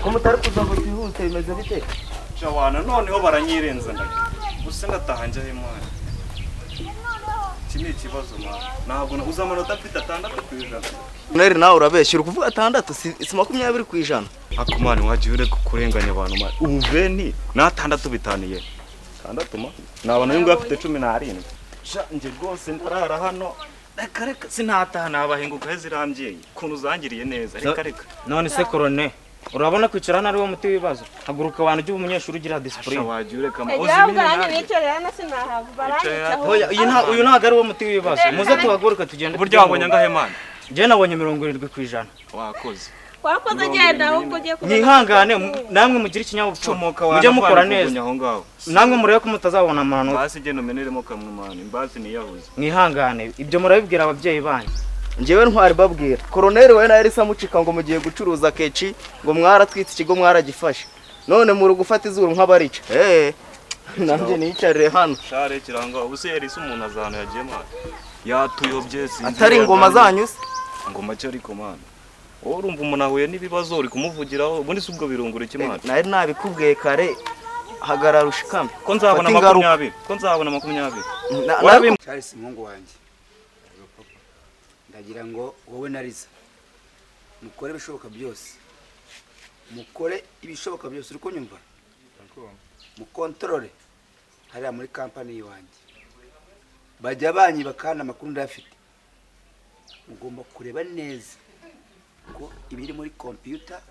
Ko mutari kuza ngo twihute, bimeze bite? Shawana, noneho baranyirenza, ndajya gusa ndataha njyaho imana. Iki ni ikibazo, man. Ntabwo uzi amanota mfite, 6%. Neri, nawe urabeshya, uri kuvuga 6, si 20%. Ako man, wagiye ureka kurenganya abantu, man. Ubu 20 n'atandatu bitaniye 6, man. Ni abantu uyu nguyu afite 17. Sha, njye rwose ndarara hano. Reka reka, sinataha, nabahinguka he zirambyeyi ukuntu uzangiriye neza. Reka reka. None se korone, urabona kwicara hano ari wo muti w'ibibazo? Haguruka abantu, ujye uba umunyeshuri ugira Sha, discipline. wagiye ureka, man. Ejo ahubwo nanjye nicarira hano, sinahava, baranyicaho. Oya, uyu ntabwo ari wo muti w'ibibazo. Muze tuhaguruke tugende. Uburyo wabonye angahe, man? Njye nabonye 70%. Wakoze. Wakoze, genda ahubwo ugiye kubona. Mwihangane, namwe mugire ikinyabupfura. Comoka. Mujye mukora neza. Aho ngaho. Namwe murebe ko mutazabona amanota. Basi genda umeneremo kamwe, man, mbasi niyahuze. Mwihangane, ibyo murabibwira ababyeyi banyu. Njyewe ntwari babwira koroneri, we na Elisa mucika ngo mugiye gucuruza keci, ngo mwaratwitse ikigo, mwaragifashe, none muri gufata izuru nk'abarica. Nanjye niyicarire hano. Share kiranga ubu se yarise umuntu aza ahantu yagiye, man, yatuyobye, sinzi. Atari ingoma zanyu se? Ngoma cyo ariko, man, wowe urumva umuntu ahuye n'ibibazo uri kumuvugiraho, ubundi si ubwo birungura iki, man? Nari nabikubwiye kare, hagarara ushikame. Ko nzabona Fata ingaruka. 20, ko nzabona 20. Charles, muhungu wanjye, ndagira ngo wowe na Liza mukore ibishoboka byose, mukore ibishoboka byose, uri kunyumva? Mukontorore hariya muri kampani iwanjye, bajya banyiba kandi amakuru ndayafite. Mugomba kureba neza ko ibiri muri kompiyuta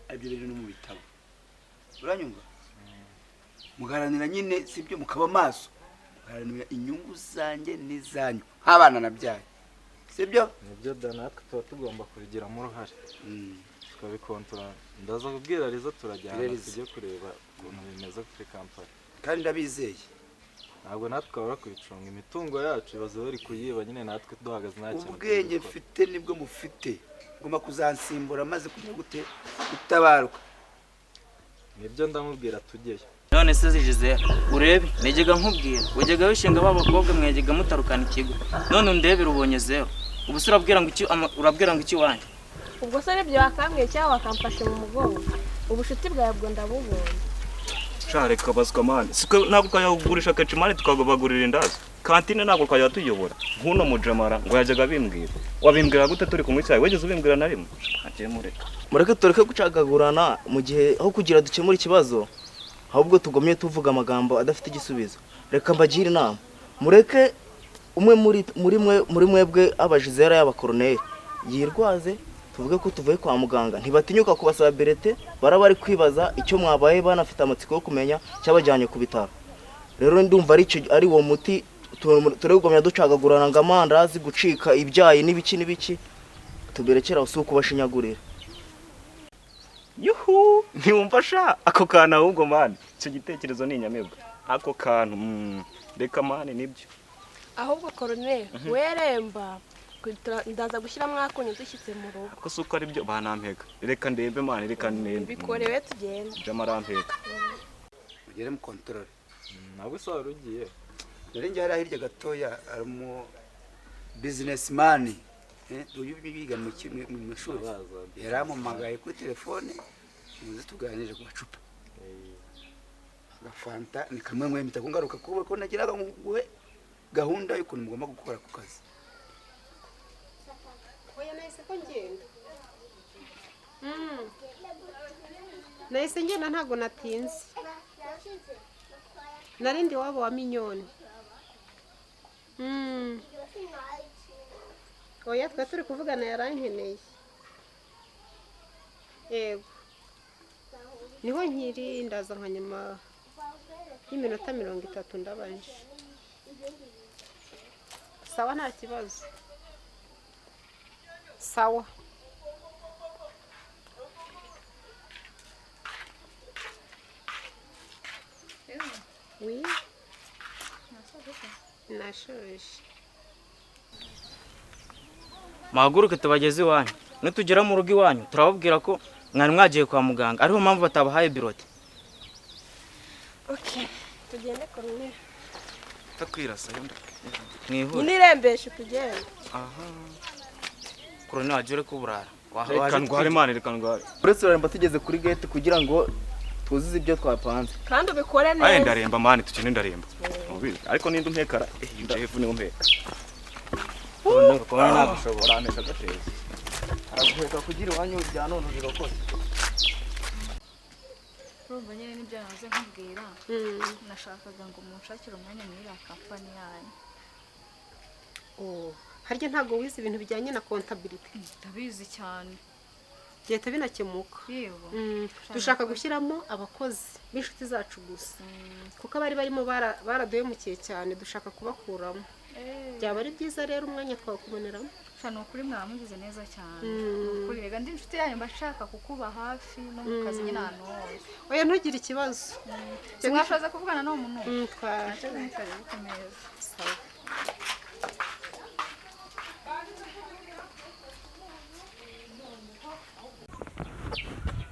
aribyo biri no mu bitabo, uranyumva? Mugaharanira nyine, sibyo? Mukaba maso, mugaharanira inyungu zanjye n'izanyu nk'abana nabyaye, sibyo? Nibyo da, natwe tuba tugomba kubigiramo uruhare, tukabikontorora. Ndaza kubwira Liza, turajyana. Bwira Liza. Tujye kureba ukuntu bimeze kuri kampani. Kandi ndabizeye. Ntabwo natwe twabura kubicunga, imitungo yacu ibaze bari kuyiba nyine, natwe duhagaze nta kintu Ubwenge turi gukora. mfite nibwo mufite, ngomba kuzansimbura maze kugira gute? Gutabaruka. Nibyo, ndamubwira tujyeyo. None se Gisele, urebe, najyaga nkubwira, wajyaga wishinga ba bakobwa, mwajyaga mutarukana ikigo, none undebere, ubonye zero. Ubu se urabwira ngo iki wanjye? Ubwo se nibyo wakambwiye cyangwa wakamfashe mu mugongo? Ubucuti bwawe bwo ndabubonye. Sha, reka baswa, man. Siko ntabwo twajya kenshi, man, tukabagurira indazi kantine, ntabwo twajya tuyobora nk'uno mujamara ngo yajyaga abimbwira. Wabimbwira gute turi kunywa icyayi? Wigeze ubimbwira na rimwe? Agiye, mureka. Mureke, tureke gucagagurana mu gihe aho kugira dukemure ikibazo ahubwo tugomye tuvuga amagambo adafite igisubizo. Reka mbagire inama: mureke umwe muri mwebwe, aba Gisele, yaba koroneri, yirwaze, tuvuge ko tuvuye kwa muganga. Ntibatinyuka kubasaba bulletin, bara bari kwibaza icyo mwabaye, banafite amatsiko yo kumenya cyabajyanye ku bitaro. Rero ndumva ari icyo ari uwo muti. Turi kugumya ducagagurana ngo amandazi, gucika ibyayi n'ibiki n'ibiki, tuberekera aho, si ukubashinyagurira. Yuhu, ntiwumva sha ako kantu ahubwo, man, icyo gitekerezo ni inyamibwa ako kantu. Reka, man, nibyo. Ahubwo koroneri weremba, ndaza gushyiramo akunyu dushyitse mu rugo. Ko si uko ari byo banampeka? Reka ndebe, man, reka ndebe. Bikorewe, tugende. Jama arampeka. Mugere mukontorore. Ntabwo se wari ugiye? Dore njye hariya hirya gatoya hari umu businessman, uyu biga mu mashuri. Abaza. Yarampamagaye kuri telefone, muze tuganire ku macupa. Agafanta ni kamwe mwemita kungaruka kuba ko nagiraga nguhe gahunda y'ukuntu mugomba gukora ku kazi. Oya, nahise ko ngenda. Nahise ngenda, ntabwo natinze. Narindi wabo wa Minyoni. Oya, twe turi kuvugana, yarankeneye. Yego, niho nkiri, ndaza nka nyuma y'iminota 30 ndabanje. Sawa, nta kibazo, sawa. Oui, nashoje. Muhaguruke tubageze iwanyu. Nitugera mu rugo iwanyu turababwira ko mwari mwagiye kwa muganga, ariho mpamvu batabahaye bulletin. Okay, tugende koroneri. Takwirasa. Mwihute. Nyine irembeshe, tugende. Aha, koroneri, wagiye ureka uburara. Reka ndware mani, reka ndware. Uretse uraremba tugeze kuri gate kugira ngo tuzuze ibyo twapanze. Kandi ubikore neza. Aye ndaremba mani, tukene ndaremba. Ubizi ariko ninde umpekara? Jeff niwe umpeka. Kubona nagushobora amesha gateza. Araguheka kugira iwanyu bya none urirokoze. Urumva nyine nibyo nahoze nkubwira. Nashakaga ngo munshakire umwanya muri iriya kampani yanyu. Oh, harya ntabwo wize ibintu bijyanye na comptabilité? Ndabizi cyane. Leta binakemuka. Yego. Dushaka gushyiramo abakozi b'inshuti zacu gusa. Kuko abari barimo baraduhemukiye cyane, dushaka kubakuramo. Byaba ari byiza rero umwanya twakuboneramo. Cyane ukuri mwamugize neza cyane. Ukuri rega ndi inshuti yanyu mbashaka kukuba hafi no mu kazi nyine ahantu hose. Oya ntugire ikibazo. Mwashoza kuvugana n'uwo muntu? Twaje gukomeza. Sawa.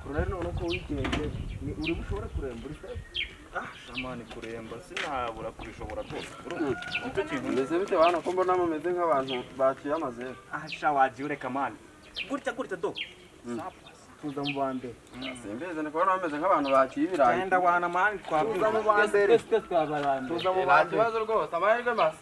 Koroneri none uko wigenje ni uri bushobora kuremba uri safe? Ah, shamani kuremba sinabura kubishobora rwose. Nicyo kintu Mbese bite bana ko mbona mumeze nk'abantu baciye amazero? Ah sha wagiye ureka mani. Gutya gutya do. Tuza mu bambere. Simbeze ni kubona bameze nk'abantu baciye ibirayi. Genda wana mani Tuza mu bambere. Tuza mu Nta bambere. kibazo rwose, amahirwe masa.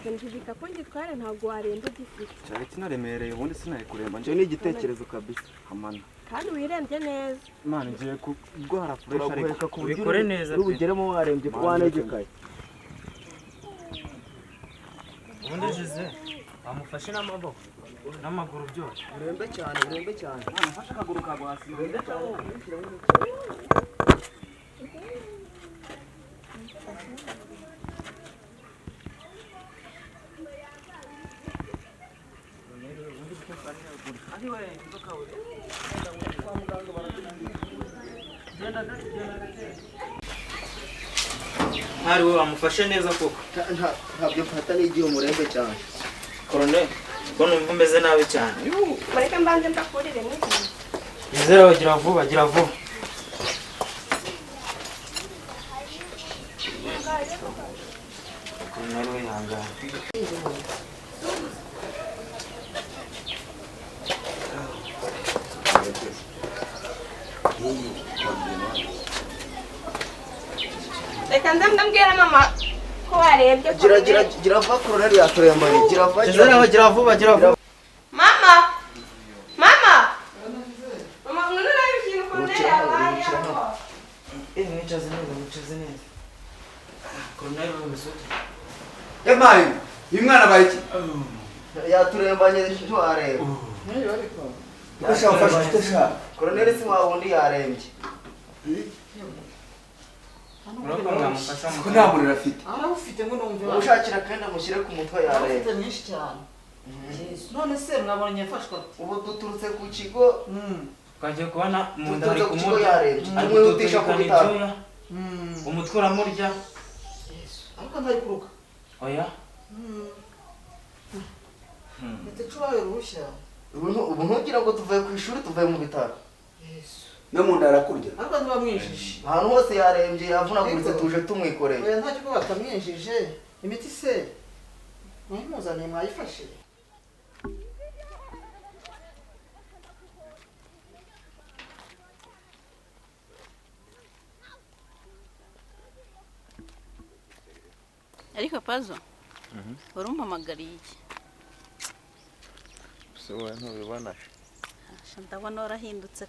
Njibika ko ngitware ntabwo waremba ugifite. Cyari kinaremereye ubundi sinari kuremba. Icyo ni igitekerezo kabisa. Amana. Kandi wirembye neza. Mani ngiye kurwara pressure Turaguheka ku buryo Ubikore neza pe. ubugeremo warembye ko wanegekaye. Ubundi Jose wamufashe n'amaboko n'amaguru byose. Urembe cyane, urembe cyane. Mfashe akaguru kagwa hasi. Urembe cyane. Ntari we wamufashe neza koko. Ntabyo mfata n'igihe umurembe cyane. Koroneri ko numva umeze nabi cyane. Mureke mbanze mbakurire n'igihe. Gisele gira vuba, gira vuba. Koroneri wihangane. Reka nze ndambwira mama ko warembye. Gira gira gira vuba koroneri yaturembanye. Gira vuba. Gisele gira vuba, gira vuba. Mama! Mama! Mama ngwino urebe ikintu koroneri yabaye aho. Mwicaze neza, mwicaze neza. Koroneri umeze ute? Yamaye, uyu mwana abaye iki? Yaturembanye ntiwareba. Uko sha ufashe ufite sha. Koroneri si wa wundi yarembye. Urabona mwamufasha Ko nta muriro afite. Arawufite ngo numve. Umushakira kandi amushyire ku mutwe yarembye. Arawufite mwinshi cyane. None se mwabonye yafashwe ate? Ubu duturutse ku kigo. Twagiye kubona mu nda ari Duturutse ku kigo kumurya. yarembye. Ari Tumwihutisha ku gututurikana bitaro. ibyuya. Umutwe uramurya. Ariko ntari kuruka. Oya. Ndetse cubaye uruhushya. Ubu ntugira ngo tuvuye ku ishuri tuvuye mu bitaro. No mu nda arakurya. Ariko ntibamwijije. Ahantu hose yarembye yavunaguritse tuje tumwikoreye. Oya ntacyo ko batamwijije. Imiti se mwayimuzaniye mwayifashe. Ariko Pazo, warumpamagariye iki? Se wowe ntubibona? Sha ndabona warahindutse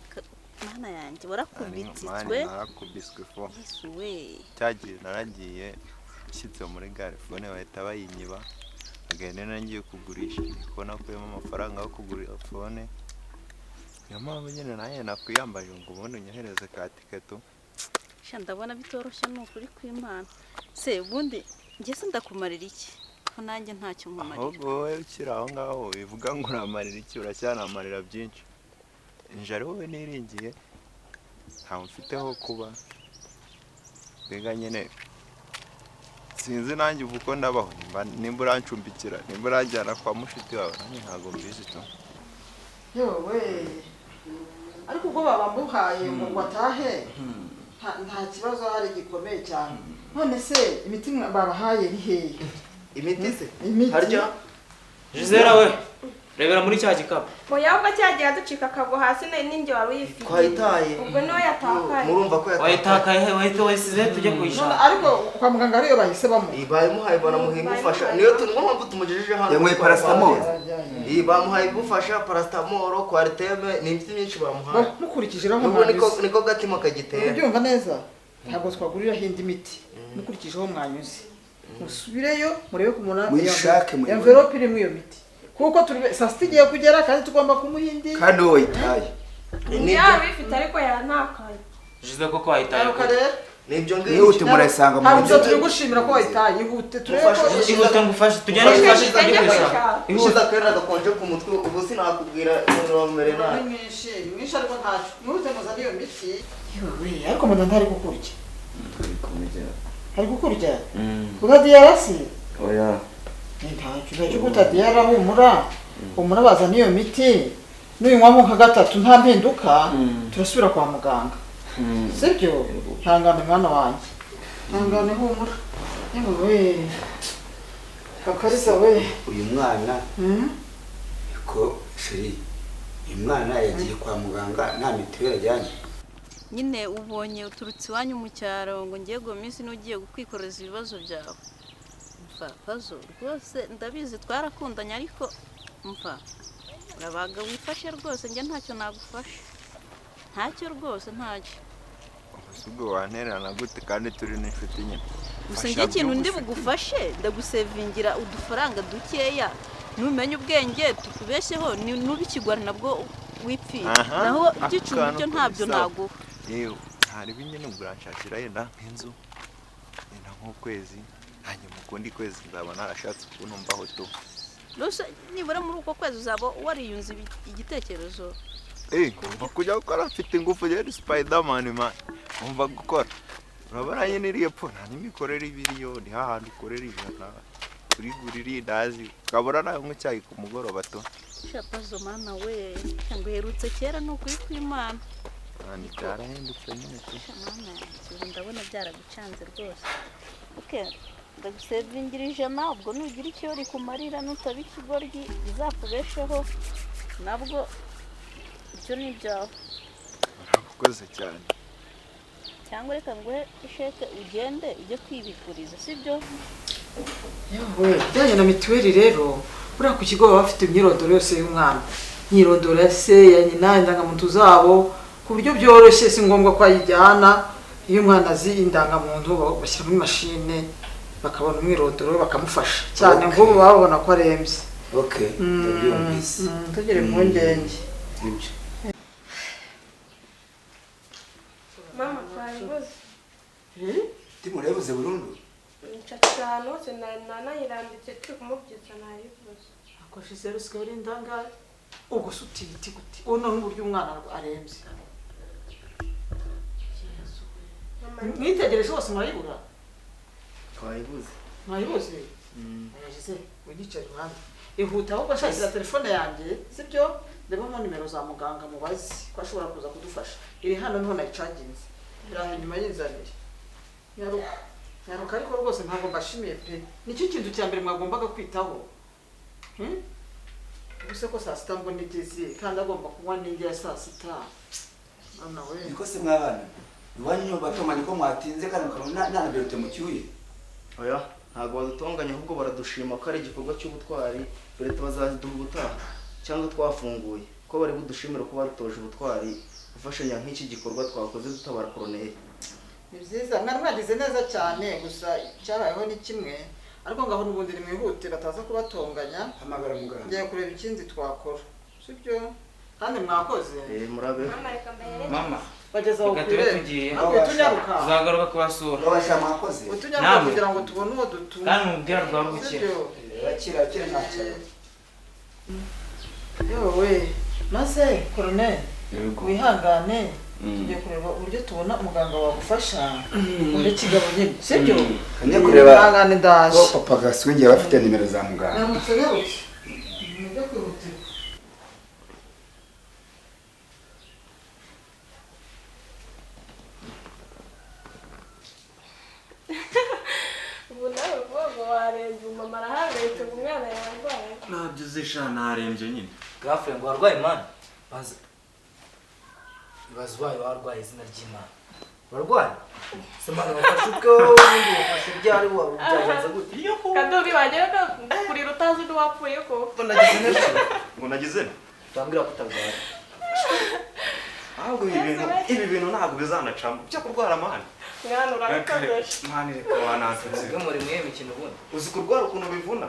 mana yanjye, warakubititswe. Narakubiswe fo. Yesu we. Cyagiye naragiye nshyitse muri gare fone bahita bayinyiba. Agenda ngiye kugurisha ndikubona nakuyemo amafaranga yo kugura fone. Niyo mpamvu nyine nanjye nakwiyambaje ngo ubundi unyohereze ka tiketo. Sha ndabona bitoroshye ni ukuri kw'Imana. Se ubundi njye se ndakumarira iki? Ko nanjye ntacyo nkumarira. Ahubwo wowe ukiri aho ngaho bivuga ngo uramarira iki, uracyanamarira byinshi. Nje ari wowe niringiye, ntawe mfiteho kuba. Mbega nyine sinzi nanjye ubu uko ndabaho, nimba urancumbikira, nimba uranjyana kwa mushiti wawe, nanjye ntabwo mbizi tu. Yewe, ariko ubwo babamuhaye ngo atahe, nta kibazo hari gikomeye cyane. None se imiti babahaye iri hehe? Imiti se? Imiti. Harya? Gisele we. Rebera muri cya gikapu. Oya, ahubwo cyagiye aducika akagwa hasi ninjye wari uyifite. Twayitaye. Ubwo niwe yatakaye. Murumva ko Wayitakaye he? Wahita wayisize tujye kuyishaka. Ariko kwa muganga ariyo bahise bamuha. Bayimuhaye, banamuha imufasha, niyo niyo mpamvu tumugejeje hano. Yanyweye paracetamol? Bamuhaye imufasha, paracetamol, Coartem, ni imiti myinshi bamuhaye. Mukurikije aho N'ubu niko mwanyuze. Niko gatima kagitera. Ubyumva neza, ntabwo twaguriraho indi miti. Mukurikije aho mwanyuze, musubireyo murebe ko umuntu Muyishake, muyibone. Envelope irimo iyo miti, kuko turi saa sita igiye kugera kandi tugomba kumuha indi. Kandi wowe wayitaye. Yaba uyifite ariko yantakaye. Jize koko wayitaye. Nyaruka rero. Nibyo ngibyo. Mwihute, murayisanga mu Ntabwo nzu. turi gushimira ko wayitaye, ihute turebe ko Ihute ngufashe, tugende ngufashe tujye kuyishaka. Ushize akenda gakonje ku mutwe, ubu sinakubwira umuntu wamere nabi. Ni mwinshi, ni mwinshi, ariko ntacyo. Mwihute muzane iyo miti. Yewe, ariko muganga ntari kukurya? Ari kukurya utadiyara se? Oya. Ntacyo, ntacyo kutadiyara, humura humura, bazana iyo miti. Nuyinywamo nka gatatu nta mpinduka, turasubira kwa muganga, sibyo? Ntangane mwana wanjye, ntangane, humura. Yewe Kakariza we. Uyu mwana ko chérie, uyu mwana yagiye kwa muganga nta mituweli ajyanye. Nyine ubonye uturutse iwanyu mu cyaro ngo ngiye guha minsi n'ugiye kwikoreza ibibazo byawe. Mva Pazo, rwose ndabizi twarakundanye, ariko mva urabaga wifashe rwose, njye ntacyo nagufasha, ntacyo rwose, ntacyo. Ubwo wantererana gute kandi turi n'inshuti nyine? Gusa njye ikintu ndi bugufashe, ndagusevingira udufaranga dukeya, numenye ubwenge tukubeshyeho, nubikigwara nabwo wipfira. Aha, naho ako iby'icumbi kantu byo ntabyo sawa. naguha. Yewe, hari nyine uranshakira yenda nk'inzu yenda nk'ukwezi, hanyuma ukundi kwezi nzaba narashatse ukuntu mbaho tu. Rwose nibura muri uko kwezi uzaba wariyunze igitekerezo. Ngomba kujya gukora, mfite ingufu rero, Spiderman man. Ngomba gukora. Urabona nyine iriya pfo nta n'imikorere iba iriyo, ni hahandi ukorera 100 urigura irindazi ukabura nawe unywa icyayi ku mugoroba tu. Sha Pazo mana we, ngo uherutse kera ni ukuri kw'Imana. Ni byarahindutse nyine tu. Sha mana yanjye, ubu ndabona byaragucanze rwose. Okay, ndagusevingira 100, ubwo nugira icyo rikumarira, nutaba ikigoryi bizakubesheho, nabwo ibyo ni ibyawe. Urakoze cyane. Cyangwa reka nguhe isheke ugende ujye kwibiguriza, sibyo? Yewe, bijyanye na mituweli rero, buriya ku kigo baba bafite imyirondoro yose y'umwana, imyirondoro ya se, ya nyina, indangamuntu zabo, ku buryo byoroshye, si ngombwa ko ayijyana. Iyo umwana azi indangamuntu bashyira muri mashine bakabona umwirondoro we, bakamufasha cyane. Okay. Nk'ubu babona ko arembye. Okay, ndabyumvise. Tugire impungenge. Nibyo. Mama, twayibuze. Timurayibuze burundu? Nshakira ahantu hose, nanayirambitse turi kumubyutsa nayibuze. Akoresha zeru usigaye uri indangare, ubwo se utiyiti gute? Ubu noneho uburyo umwana arembye, mwitegereje hose murayibura? Twayibuze. Mwayibuze? Yagize wiyicara iruhande, ihuta ahubwo nshakira telefone yanjye, sibyo? Ndebamo nimero za muganga mubazi ko ashobora kuza kudufasha. Iri hano niho nayicaginze, iri aho inyuma y'inzanire. Nyaruka nyaruka, ariko rwose ntabwo mbashimiye pe, nicyo kintu cya mbere mwagombaga kwitaho. Ubuse ko saa sita mbona igeze kandi agomba kunywa n'indi ya saa sita. Mwana we. Niko se mwabana iwanyu batonganye ko mwatinze kandi mukabona nta na berote mucyuye? Oya, ntabwo badutonganya, ahubwo baradushima ko ari igikorwa cy'ubutwari. Leta bazaduha ubutaha cyangwa twafunguye ko bari budushimire ko badutoje ubutwari gufashanya nk'iki gikorwa twakoze dutabara koroneri. Ni byiza, mwari mwagize neza cyane, gusa icyabayeho ni kimwe, ariko ngaho n'ubundi nimwihute bataza kubatonganya. Hamagara muganga. Ngiye kureba ikindi twakora, sibyo? Kandi mwakoze. Murabe. Mama, reka mbahereze. Mama, Bageze aho reka ku tube irembo. tugiye. Ariko utunyaruka. Tuzagaruka kubasura. Babasha mwakoze. Utunyaruka Namwe. kugira ngo tubone uwo dutuma. Kandi mubwira rwa rubukira. Sibyo? Bakira bakira nta kibazo. Yewe, maze koroneri, Yego. wihangane, tugiye kureba uburyo tubona muganga wagufasha muri kigabo nyine, sibyo? Njye kureba Wihangane, ndaje. ko papa Gaswingi yaba afite nimero za muganga. Nyarutse nyarutse, nibyo kwihutirwa. Ubu nawe ubwo Warembye, mama arahangayitse ngo umwana yarwaye. Ntabyo uzisha, narembye nyine. Gafure ngo warwaye mani. Baza. Ibaze ubaye warwaye izina ry'Imana. Warwaye? Se mani wafashe utwe ubundi wafashe ryari byagenze gute? Kadubi wagera kurira utazi n'uwapfuye koko. Nagize neza. Ngo nagize nte? Utambwira ko utarwaye. Ahubwo ibi bintu ntabwo bizanacamo. Byo kurwara mani. Mwana urakaje. Mani reka wanansetsa. Ubwo muri mwe mikino ubundi. Uzi kurwara ukuntu bivuna?